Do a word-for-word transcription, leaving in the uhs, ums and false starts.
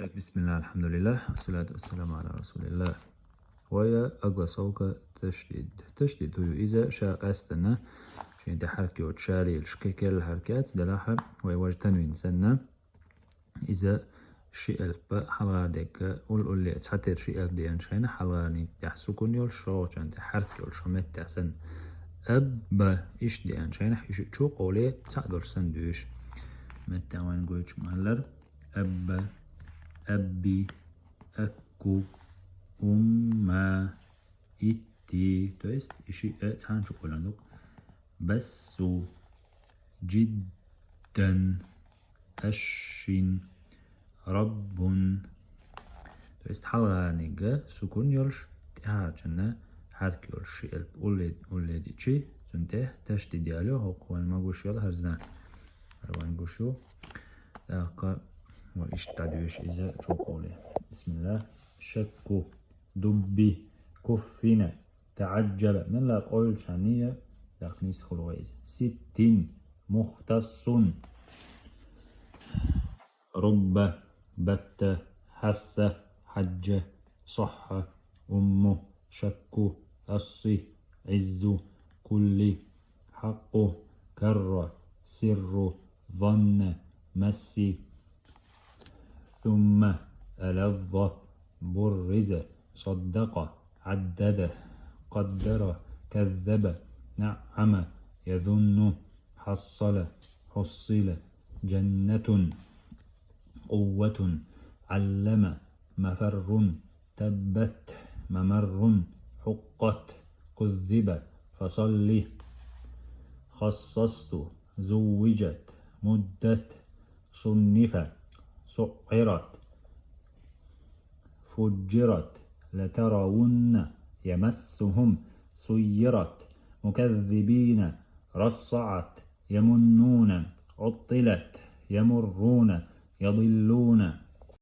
بسم الله، الحمد لله، والصلاة والسلام على رسول الله. Вай огласовка ташдид. Ташдид ю иза ша къаьстина, шен тӀе хьарк йоцу ша лелаш, кхин керла хьарк яц, делахь а вай важа танвин санна, иза ши элп хьалхара дегга, улле-улле цхьатера ши элп деанчу хенахь, хьалхарниг тӀехь сукун йолуш, шолгӀачунна тӀехь хьарк йолуш, хӀун меттехь санна. Абба, иштта деанчу хенахь, и шиъ чу къоле цхьаъ долуш санна дуьйш. Меттехь вайн гойтуш ма-аллара. Абба, абби, акку, умма, итти. То есть, и шиъ а цхьана чу къолан ду. Бассу, джиддан, ашшин, раббун. То есть, хьалхарниг сукун йолуш, тӀаьхьарчунна хьарк йолуш ши элп улле, улле дичи, цунна тӀе ташдид ялайо, хӀокху вайн ма гуш йолу хӀара знак. ХӀара вайн гуш ю. ТӀаккха ва иштта дӀадоьшу иза чу къоле. Бисмиллах. Шакку, дубби, куффина, таӀаджджала. Мелла къойлучарний я, тӀаккха нисхула вай иза. Ситтин, мухтассун. Рубба, батта, хьасса, хьаджжа, сахьха, умму, шакку, асси, Ӏиззу, кулли, хьакъу, карра, сирру, занна, масси, сумма, алазза, бурриза, саддакъа, Ӏаддада, къаддара, каззаба, наӀама, язунну, хьассала, хьуссила, джаннатун, къувватун, Ӏаллама, мафаррун, таббат, мамаррун, хьукъат, куззиба, фасалли, хассасту, зуввиджат, муддат, суннифа, суӀират, фуджжират, латаравунна, ямассухум, суййират, муказзибина, рассаӀат, ямуннуна, Ӏуттилат, ямурруна, ядиллуна,